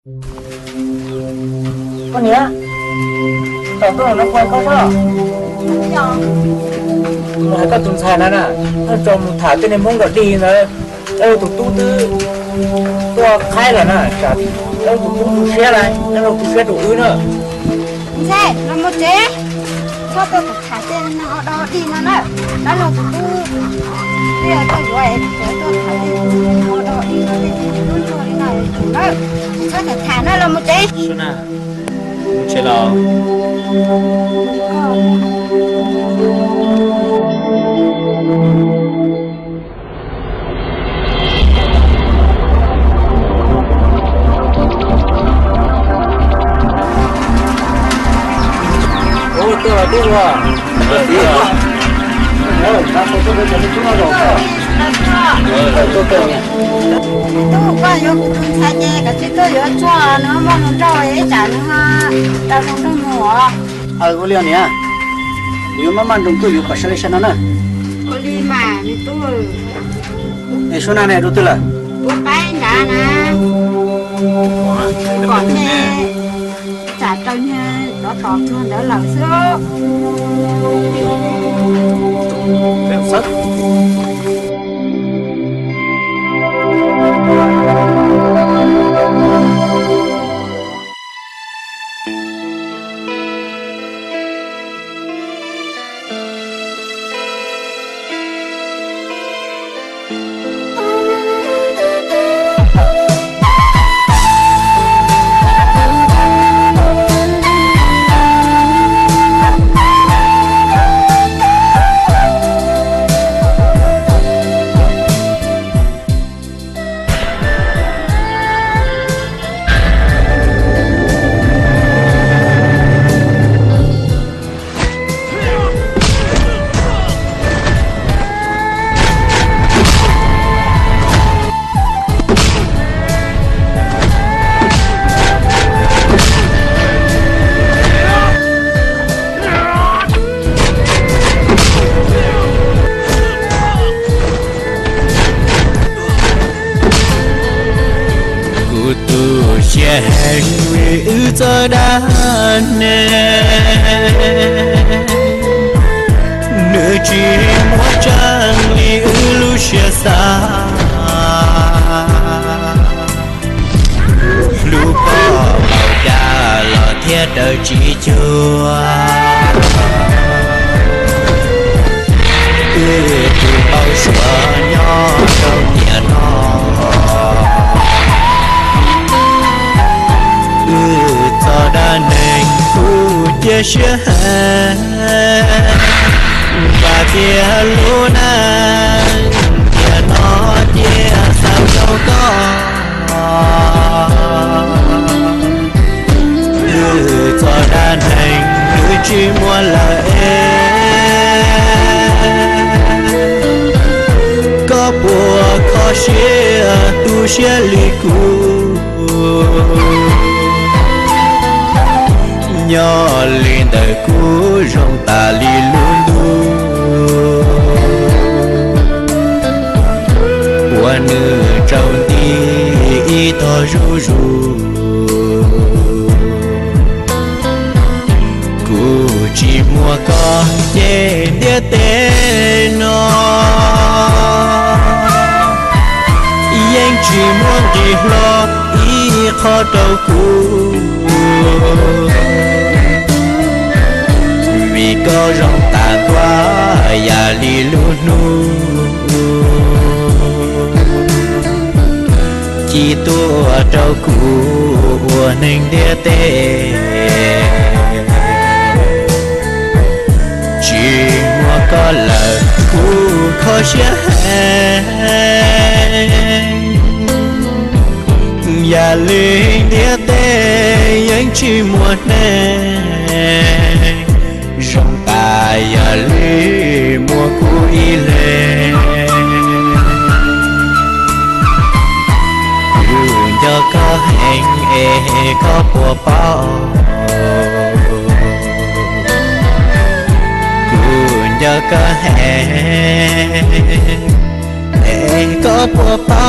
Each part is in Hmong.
Koj niam, thaum tuaj no puas koj soj? Mus hais koj tus ntxhais na na, nws tso mus tham tej niag Hmoob nrom dig ntawd, tus tub twb tuaj qhaib lawm na, tsam tus tub tu siab lawm, tus tub tu siab rau wb na. Ntxhais, los mus tsev, txhob tuaj tham tej neeg ho do dig no na. Dab laug tus tub twb tuaj yuav es tuaj tham tej neeg ho do dig no, tej tub ntsuag li no tsum na, txhob tham tham na, los mus tsev. Mus tsev los. Tub, koj yuav kuv tus ntxhais ces koj tsis tuaj yuav txog nws muaj hluas nraug ib tsam nws ho tau zoo nraug mus os. Aw, ua li niam, kuv yuav maj maj nroos tuaj yuav kom sawv li sawv no na. Ua li mas me tub. Es Suab Nag ne rau twg lawm? Ua paib nrad na. Kom ntshe tsam raws nyiag rov tom tuag ntawd lawm xwb. Kuv tu siab heev li wb txoj dab neeg, nws tsis muaj tseeb li wb lub siab xav. Hlub koj npaum cas los thiaj daws tsis cuag. Wb tus npau suav nyob rau tiam no, wb txoj dab neeg kuj cia siab heev. Vam tias lub neej tiam no cia xav rau koj. Wb txoj dab neeg wb tsis muaj lawm es, koj puas kho siab tu siab li kuv? Nyob li ntawm kuv zoo tas li lub ntuj uas nws tsaus nti ib tog zuj zus. Kuv tsis muaj koj ces ntiaj teb no yeej tsis muaj nqis hlo ib qho rau kuv, vim koj zoo tas ntua yam li lub hnub ci tuaj rau kuv ua neeg ntiaj teb. Tsis muaj koj lawm kuv kho siab heev, yam li ntiaj teb yeej tsis muaj neeg zoo tas yam li muaj kuv ib leeg. Kuv nco koj heev es koj puas paub? Kuv nco koj heev es koj puas paub?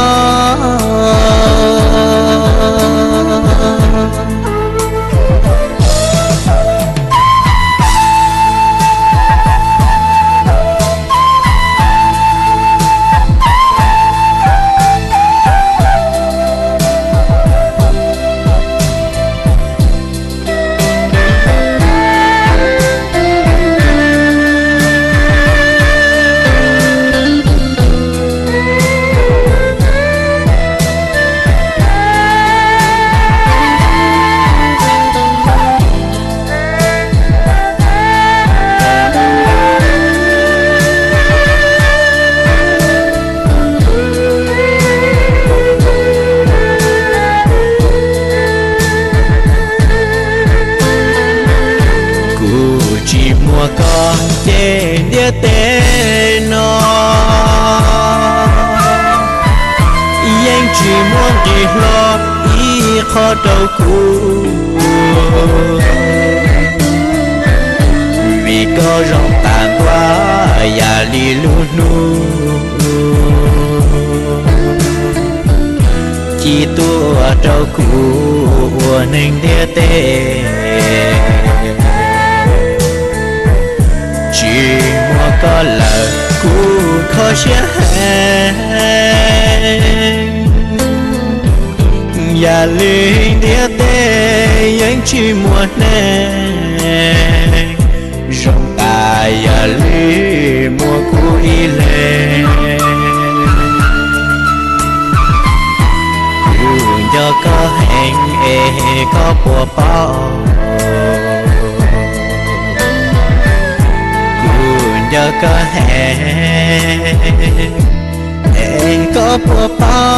ntiaj teb no yeej tsis muaj nqis hlo ib qho rau kuv, vim koj zoo tas ntua yam li lub hnub ci tuaj rau kuv ua neeg ntiaj teb. Tsis muaj koj lawm kuv kho siab heev, yam li ntiaj teb yeej tsis muaj neeg zoo tas yam li muaj kuv ib leeg. Kuv nco koj heev es koj puas paub? Kuv nco koj heev es koj puas paub?